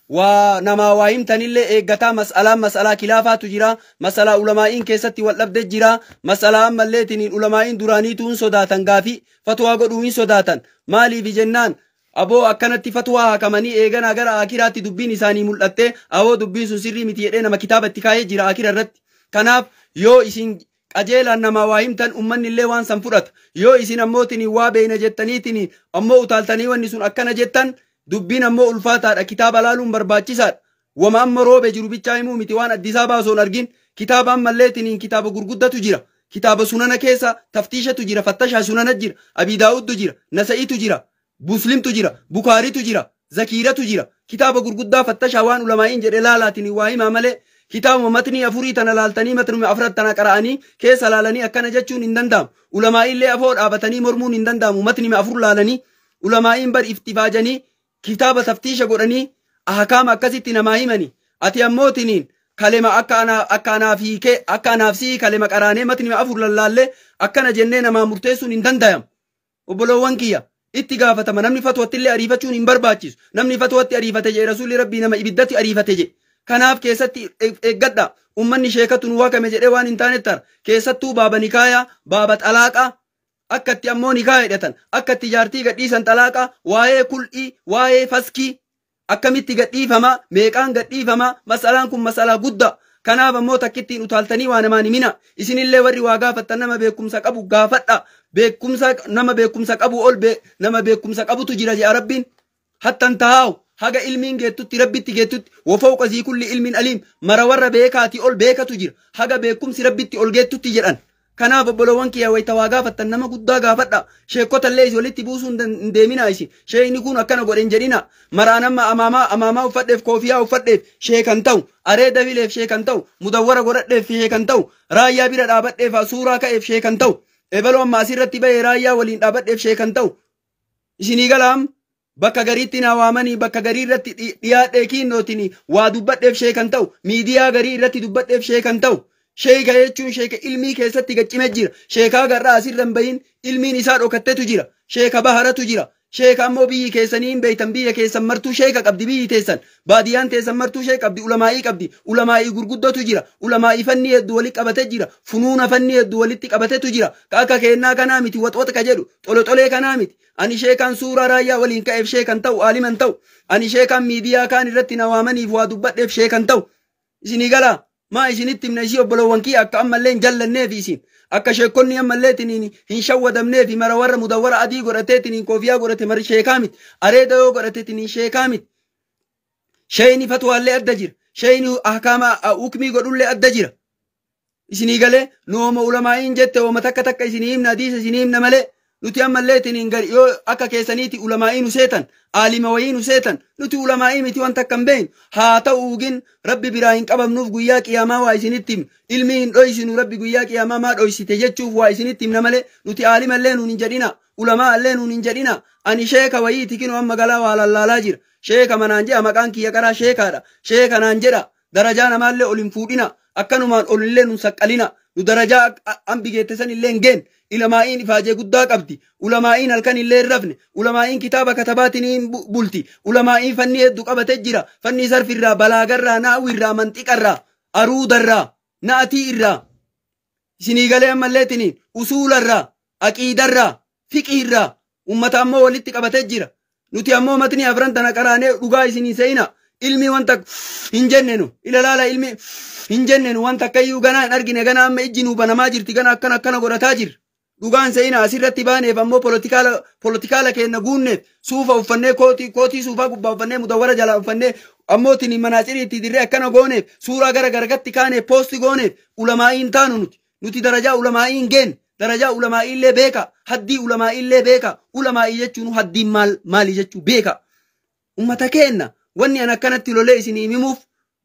waa namaa waa himtanillee eeggataa. Mas'alaan mas'alaa kilaafaatu jira. Mas'alaa ulamaa'iin keessatti wal dhabde jira. Mas'alaa ammalleetiniin ulamaa'iin duraaniitu hin sodaatan, gaafii fatwaa godhuu hin sodaatan. Maaliif jennaan, aboo akkanatti fatwaa hakamanii eeganaa gara akiraatti dubbiin isaanii mul'atte, aboo dubbiin sun sirrii miti jedhee nama kitaaba itti kaayee jira akira irratti. Kanaaf yoo isin qajeelaan namaa waa himtan, ummanni illee waan san fudhata. Yoo isin ammootiin waa beeyna jettaniitiin ammoo utaaltanii wanni sun akkana jettan, dubbiin ammoo ulfaataadha. Kitaaba laaluun barbaachisaadha. Wama amma roobe jiru bichaa himuu miti, waan addisaa baasoon argin. Kitaaba ammalleetiin kitaaba gurguddatu jira. Kitaaba sunana keessa taftiishatu jira, fattashaa sunana jira, Abi Daawudtu jira, Nasa'itu jira, Muslimtu jira, Bukaaritu jira, Zakiiratu jira. Kitaaba gurguddaa fattashaa, waan ulamaa'iin jedhe laalaatiin waa himaa malee, kitaabuma matnii afurii tana laaltanii, matnuma afrat tana qara'anii keessa laalanii akkana jechuun hin danda'amu. Ulamaa'illee afoo dhaabatanii mormuun hin danda'amu. Matnima afur laalanii, ulamaa'iin bar iftifaajanii kitaaba taftiisha godhanii ahkaama akkasitti namaa himani. Ati ammootiniin kalema akka anaaf hiikee akka anaaf sii kalema qaraanee matnima afur lallaallee akkana jennee namaa murteessuun hin danda'amu. Obboloowwan kiyya, itti gaafatama. Namni fatwattillee ariifachuun hin barbaachisu. Namni fatwatti ariifate jedhe rasuulli rabbii nama ibiddatti ariifate jedhe. Kanaaf keessatti eeggadha. Ummanni sheekatu nu wakame jedhee waan hin taanetti tara. Keessattuu baaba nikaayaa, baaba xalaaqaa, akkatti ammoo nikaa hidhatan, akkatti jaartii gadhiisan, xalaaqaa, waa'ee kul'ii, waa'ee faskii, akkamitti gadhiifama, meeqaan gadhiifama, masalaan kun masalaa guddaa. Kanaaf ammoo takkittiin utaaltanii waa namaan himina. Isinillee warri waa gaafattan nama beekumsa qabu gaafadha. Beekumsa nama beekumsa qabu ol nama beekumsa qabutu jira jedha rabbiin. Hattan taa'u haga ilmiin geettutti, rabbitti geettutti, wafawqa zii kulli ilmiin aliim, mara warra beekaatii ol beekatu jira, haga beekumsi rabbitti ol geettutti jedhan. Kanaaf obboloowwan kiyya, wayita waa gaafattan nama guddaa gaafadha. Sheekotallee isin walitti buusuu hin deemina isin. Sheekni kun akkana godhe hin jedhina. Maraan amma amaamaa uffadheef, koofiyaa uffadheef sheekan ta'u, areeda fileef sheekan ta'u, mudawwara godhadheef sheekan ta'u, raayyaa bira dhaabadheef suuraa ka'eef sheekan ta'u, ebaloo amma asirratti bahee raayyaa waliin dhaabadheef sheekan ta'u. Isinii galaam, bakka gariitti na waamanii bakka garii irratti dhiyaadhee kiinnootiin waa dubbadheef sheekan ta'u, miidiyaa garii irratti dubbadheef sheekan ta'u. Sheeka jechuun sheeka ilmii keessatti gaccime jira. Sheekaa garraa asirra hin bahin ilmiin isaa dhokattetu jira. Sheeka baharatu jira. Sheeka ammoo biyyi keessanii hin beeytan, biyya keessan martuu sheeka qabdi biyyi teessan. Baadiyyaan teessan martuu sheeka qabdi, ulamaa'ii qabdi. Ulamaa'ii gurguddatu jira. Ulamaa'ii fanni hedduu walitti qabate jira. Funuuna fanni hedduu walitti qabatetu jira. Ka akka keennaa kanaa miti, waxwaxa ka jedhu xoloxolee kanaa miti. Ani sheekaan suuraa raayyaa waliin ka'eef sheekan ta'u, aaliman ta'u. Ani sheekaan miidiyaa kaan irratti na waamaniif waa dubbadheef sheekan ta'u. Isinii galaa? Maa isinitti himna isii obboloowwan kiyya, akka ammallee hin jallanneef, isin akka sheekonni ammallee tiniin hin shawwadamneef. Mara warra mudawwara adii godhatee tiniin koofiyaa godhate mari sheekaa miti. Areeda yoo godhate tiniin sheekaa miti. Sheeyni fatwaallee adda jira. Sheeyni ahkaama hukmii godhullee adda jira. Isinii galee, nu hooma ulamaa'iin jette hooma takka takka isinii himna, hadiisa isinii himna malee, nuti ammallee tiniin gari yoo akka keessaniiti ulamaa'ii nu seetan, aalima wayii nu seetan, nuti ulamaa'ii miti, wanta akka hin beeknu. Haa ta'uugin rabbi biraa hin qabamnuuf guyyaa qiyaamaa waa isinitti himna. Ilmii hin dhoysinu, rabbi guyyaa qiyaamaa maa dhoysite jechuuf waa isinitti himna malee, nuti aalimallee nuun hin jedhina, ulamaa illee nuun hin jedhina. Ani sheeka wayiiti kinoo amma galaa waa lallaalaa jira. Sheeka manaan jedha, maqaan kiyya qaraa sheekaadha. Sheeka naan jedha, darajaa namaallee ol hin fuudhina, akkanumaan ol illee nun saqqalina. Nu darajaa hambi geette san illee hin geen. Ulamaa'iin ifaajee guddaa qabdi. Ulamaa'iin halkan illee hin rafne. Ulamaa'iin kitaaba katabaatiin bulti. Ulamaa'iin fanni hedduu qabate jira. Fanni sarfirraa, balaagarraa, naawirraa, manxiqarraa, aruudarraa, na'atii irraa, isinii galee ammallee tiniin usuularraa, aqiidarraa, fiqiirraa ummata ammoo walitti qabate jira. Nuti ammoo matni afran tana qaraanee dhugaa isinii seeyina. Ilmi wanta hin jenne nu ila laala, ilmi hin jenne nu wanta akkayyuu ganaa hin argine. Ganaa amma ijji nuu banamaa jirti, ganaa akkana akkana godhataa jirra. Dhugaan seeyina asirratti baaneef ammoo poolitikaala keenna guunneef suufa uffannee, kootii suufaa gubbaa uffannee, mudawwara jalaa uffannee, ammoo tini manaacirii itti dirree akkana gooneef, suuraa gara garagatti kaaneef, poosti gooneef ulamaa'ii hin taanu nuti. Nuti darajaa ulamaa'ii hin geenne. Darajaa ulamaa'ii illee beeka, haddii ulamaa'ii illee beeka. Ulamaa'ii jechuun haddiin maal maali jechuu beeka. Ummata keenna, wanni an akkanatti lolee isinii himuuf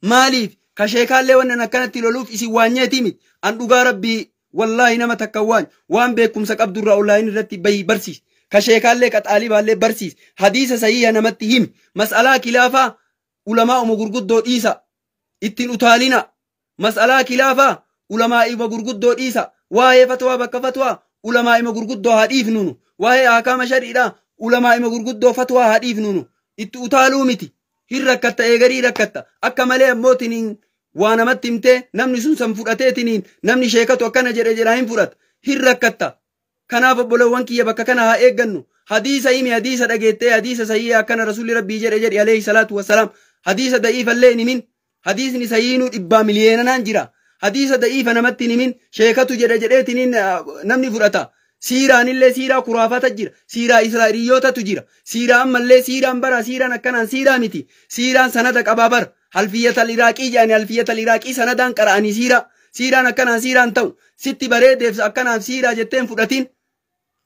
maaliif ka sheekaallee wanni an akkanatti loluuf isin waanyeetii miti. An dhugaa rabbii wallaahi nama takka waan beekumsa qabdurraa onlaayin irratti bahii barsiis. Ka sheekaallee, ka xaalibaallee barsiis. Hadiisa sahiiha namatti himi. Mas'alaa kilaafaa ulamaa uma gurguddoo dhiisa, ittiin utaalina. Mas'alaa kilaafaa ulamaa ima gurguddoo dhiisa. Waa'ee fatwaa bakka fatwaa ulamaa ima gurguddoo haa dhiifnunu. Waa'ee ahkaama shariidhaa ulamaa ima gurguddoo fatwaa haa dhiifnu nu. Itti utaaluu miti. Hin rakkatta eegarii rakkatta. Akka malee ammootiin waa namatti himtee namni sun san fudhateetiniin namni sheekatu akkana jedhe jedhaa hin fudhata. Hin rakkatta. Kanaaf obboleewwan kiyya bakka kana haa eeggannu. Hadiisa himi hadiisa dhageettee hadiisa sahii akkana rasuulli rabbii jedhe jedhi alayhi salaatu wassalaam. Hadiisa da'iifallee hin himin. Hadiisni sahiinuu dhibbaa miliyoonaan jira. Hadiisa da'iifa namatti hin himin. Sheekatu jedhe jedheetiniin namni fudhata. Siiraanillee siiraa kuraafata jira. Siiraa Israa'eliyootatu jira. Siiraa ammallee siiraan bara siiraan akkanaan siiraa miti. Siiraan sanada qabaa bara. Halfiyyatal Iraaqii jedhani halfiyyatal Iraaqii sanadaan qara'anii siiraa. Siiraan akkanaan siiraan ta'u. Sitti bareedeef akkanaan siiraa jetteen fudhatin.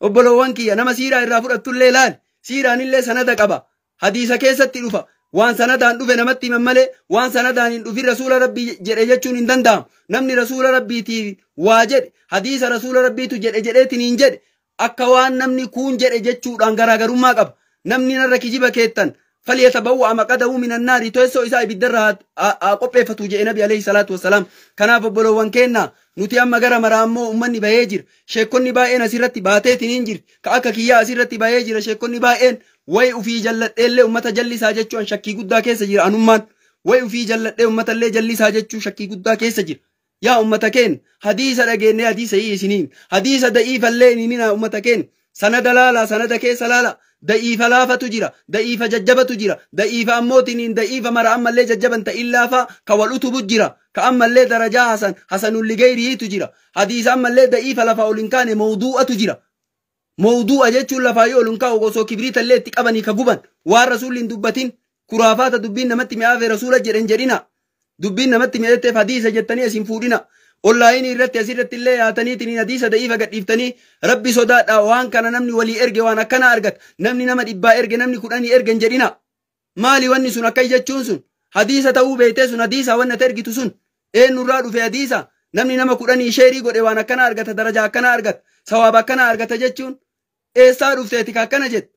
Obbolowwan kiyya nama siiraa irraa fudhattullee laali. Siiraanillee sanada qaba. Hadiisa keessatti dhufa. Waan sanadaan dhufe namatti himan malee waan sanadaan hin dhufin rasuula rabbii jedhe jechuun hin danda'amu. Namni rasuula rabbiitii waa jedhe hadiisa rasuula rabbiitu jedhe jedheetiin hin jedhe akka waan namni kuun jedhe jechuudhaan garaagarummaa qaba. Namni narra kijiba keettan falyatabawwa'a maqadahu minan naari teessoo isaa ibiddarra haa qopheeffatu jedhe nabi alayhi salaatu wassalaam. Kanaaf obbolowwan keenna nuti amma gara maraa ammoo uummanni bahee jira. Sheekonni baay'een asirratti baateetiin hin jirti. Ka akka kiyyaa asirratti bahee jira sheekonni baay'een. Way ufii jalladheellee ummata jallisaa jechuun shakkii guddaa keessa jira anummaan. Way ufii jalladhee ummatallee jallisaa jechuu shakkii guddaa keessa jira. Yaa ummata keenya hadiisa dhageennee hadiisa isiniin hadiisa da'iifallee hin himinaa ummata keenya sanada laalaa sanada keessa laala da'iifa laafatu jira da'iifa jajjabatu jira da'iifa ammootiin da'iifa mara ammallee jajjaban ta'in laafaa ka wal utubu jira ka ammallee darajaa hasan hasanul ligayriitu jira hadiisa ammallee da'iifa lafaa ol hin kaane mawduu'atu jira. Mawduu'a jechuun lafaa yoo ol hin kaa'u osoo kibriitallee itti qabanii ka guban waan rasuulli hin dubbatin kuraafaata dubbiin namatti mi'aafe rasuula jedhen jedhina. Dubbiin namatti mi'eetteef hadiisa jettanii asin fuudhina. Onlaayinii irratti asirratti illee yaataniitiin hadiisa da'iifa gadhiiftanii rabbi sodaadha waan kana namni walii erge waan akkana argata namni nama dhibbaa erge namni kudhanii erge hin jedhina. Maali wanni sun akka jechuun sun hadiisa ta'uu beektee sun hadiisa wanni ati ergitu sun eenyurraa dhufe hadiisa namni nama kudhanii sheerii godhe waan akkana argata daraja akkana argata sawaaba akkana argata jechuun eessaa dhufteeti ka akkana jettu.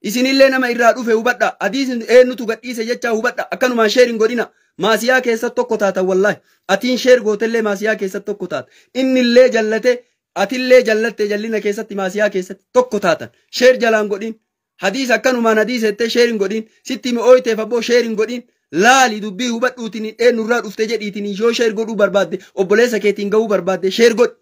Isinillee nama irraa dhufe hubadha hadiisni eenyutu gadhiise jechaa hubadha akkanumaan sheeriin godhina. Maasiyaa keessatti tokko taata wallaahi. Atiin sheer gootellee maasiyaa keessatti tokko taata. Innillee jallate atillee jallatte jallina keessatti maasiyaa keessatti tokko taatan. Sheer jalaan godhin. Hadiisa akkanumaan hadiisa jettee sheer hin godhin. Sitti mi'ooyteef abboo sheer hin godhin. Laali dubbii hubadhuutiin eenyurraa dhufte jedhiitiin yoo sheer godhuu barbaadde obboleessa keetiin ga'uu barbaadde sheer godhi.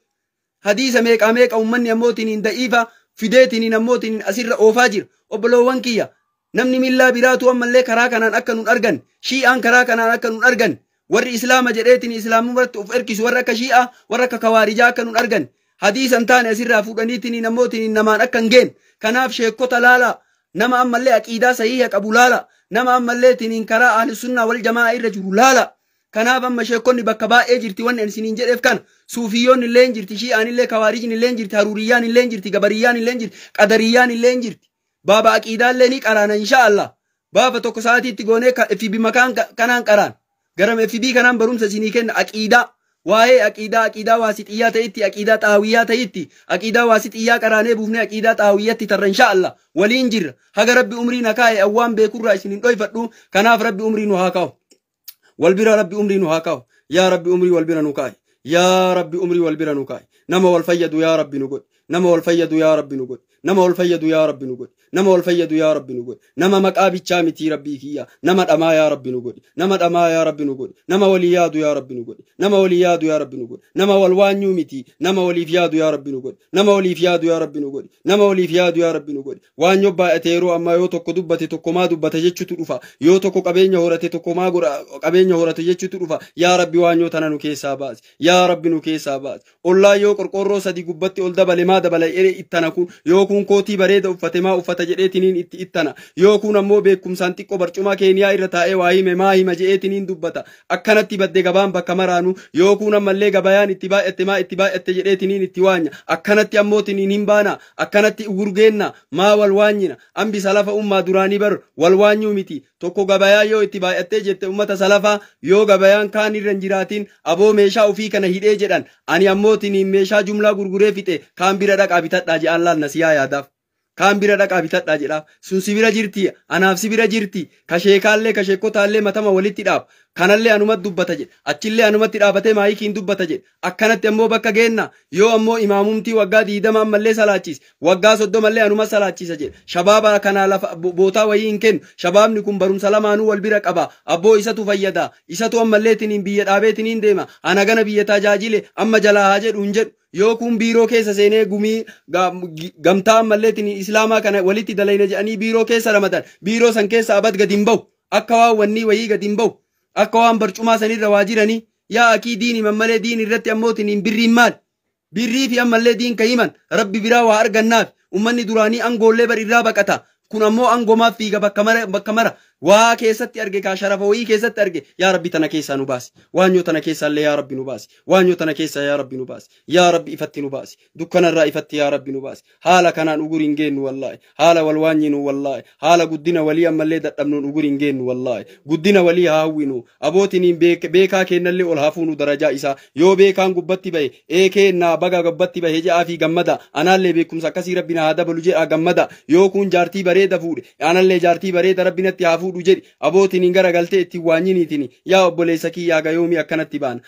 Hadiisa meeqaa meeqa uummanni ammootiin da'iifa fideetiin ammootiin asirra oofaa jira. Obboloowwan kiyya. Namni millaa biraatu ammallee karaa kanaan akka nun argan shi'aan karaa kanaan akka nun argan warri islaama jedheetiin islaamummaatti of erkisu warra akka shi'aa warra akka kawaarijaa akka nun argan hadiisa hin taane asirraa fuudhaniitiin namootiin namaan akka hin geenne kanaaf sheekota laala nama ammallee aqiidaa sahiha qabu laala nama ammallee tiniin karaa ahli sunnaa wal jamaa irra jiru laala. Kanaaf amma sheekonni bakka baay'ee jirti wanni ani isiniin jedheef kana suufiyyoonni illee hin jirti shi'aan illee kawaarijni illee hin jirti haruuriyyaan illee hin jirti gabariyyaan illee hin jirti qadariyyaan illee hin jirti. Baaba aqiidaallee ni qaraana insha Allah. Baaba tokko sa'aatiitti goonee FB makaan kanaan qaraan. Gara FB kanaan barumsa isinii kenna aqiidaa. Waa'ee aqiidaa aqiidaa waasixiyyaa ta'itti aqiidaa xaawiyyaa ta'itti aqiidaa waasixiyyaa qaraanee buufnee aqiidaa xaawiyyatti tarra insha Allah. Waliin jirra. Haga rabbi umrii na kaa'e awwaan beekurraa isin hin dhoyfadhu. Kanaaf rabbi umrii nu haa kaa'u. Wal bira rabbi umrii nu haa kaa'u. Yaa rabbi umrii wal bira nu kaa'e. Yaa rabbi umrii wal bira nu kaa'e. Nama wal fayyadu yaa rabbi nu godhi. Nama wal fayyadu yaa rabbi nu godhi. Nama wal fayyadu yaa rabbi nu godhi. Nama wal fayyadu yaa rabbi nu godhi. Nama maqaa bichaa miti rabbii kiyya. Nama dhamaa yaa rabbi nu godhi. Nama dhamaa yaa rabbi nu godhi. Nama walii yaadu yaa rabbi nu godhi. Nama walii yaadu yaa rabbi nu godhi. Nama wal waanyuu miti. Nama waliif yaadu yaa rabbi nu godhi. Nama waliif yaadu yaa rabbi nu godhi. Nama waliif yaadu yaa rabbi nu godhi. Waanyoo baay'ate yeroo ammaa yoo tokko dubbate tokko maa dubbate jechuutu dhufa. Yoo tokko qabeenya horate tokko maa qabeenya horate jechuutu dhufa. Yaa rabbi waanyoo tana nu keessaa baasi. Yaa rabbi nu keessaa baasi. Ollaa yoo qorqoorroo sadi gubbatti ol dabale maa dabala ere ittana kun yoo kun kootii bareeda uffate maa uffata jedheetiniin itti ittana yoo kun ammoo beekumsaan xiqqoo barcuma keeniyaa irra taa'ee waa hime maa hima jedheetiniin dubbata akkanatti badde gabaan bakka maraanu yoo kun ammallee gabayaan itti baay'atte maa itti baay'atte jedheetiniin itti waanya akkanatti ammootiniin hin baana akkanatti gurgeenna maa wal waanyina ambi salafa ummaa duraanii bar wal waanyuu miti tokko gabayaa yoo itti baay'attee jette ummata salafaa yoo gabayaan kaan irra hin jiraatin aboo meeshaa ofii kana hidhee jedhan ani ammootiniin meeshaa jumlaa gurguree fixe kaan bira dhaqaa bitadhaa je'aan laal nasiyaa yaadaaf. Kaan bira dhaqaa bitadhaa jedhaaf. Sun si bira jirti, anaaf si bira jirti. Ka sheekaallee ka sheekotaallee matama walitti dhaab. Kanallee anumatti dubbata jedhe. Achillee anumatti dhaabatee maayikiin dubbata jedhe. Akkanatti ammoo bakka geenna. Yoo ammoo imaamumtii waggaa 20 ammallee salaachise. Waggaa 30llee anuma salaachisa jedhe. Shabaaba kanaa lafa bootaa wayii hin kennu. Shabaabni kun barumsa lamaanuu wal bira qaba. Abboo isatu fayyada. Isatu ammallee tiniin biyya dhaabee tiniin deema. Ana gana biyya tajaajile amma jalaa haa jedhu hin jedhu. Yoo kun biiroo keessa seenee gumii gamtaa ammallee tiniin islaamaa kana walitti dalayna jedhanii biiroo keessa ramadan. Biiroo san keessa abad gadi hin bahu. Akka waan wanni wayii gadi hin bahu. Akka waan barcumaa sanirra waa jiranii. Yaa akii diin himan malee diin irratti ammoo tiniin birriin maal? Birrii fi ammallee diin ka himan rabbi biraa waa argannaaf. Ummanni duraanii angoollee bar irraa baqata. Kun ammoo angomaaf fiiga bakka mara bakka mara. Waa keessatti arge kaa sharafa wayii keessatti arge. Yaa Rabbi tana keessaa nu baasi. Waanyoo tana keessaallee yaa Rabbi nu baasi. Waanyoo tana keessaa yaa Rabbi nu baasi. Yaa Rabbi ifatti nu baasi. Dukkanarraa ifatti yaa Rabbi nu baasi. Haala kanaan ugur hin geennu wallaahi. Haala wal waanyinu wallaahi. Haala guddina walii ammallee dadhabnuun ugur hin geennu wallaahi. Guddina walii haa hawwinu. Abootiniin beekaa kennallee ol haa fuunu darajaa isaa. Yoo beekaan gubbatti bahe ee kennaa baga gubbatti bahe jedhaa fi gammada. Anaallee beekumsa akkasii Rabbi na haa dabalu jedhaa gammada. Yoo kun jaartii bareeda fuudhe anallee jaartii bareeda Rabbi natti haa fuudhu jedhi. Abootiniin garagaltee ittiin waanyiniitini. Yaa obboleessa kiyyaa gayoomii akkanatti baana.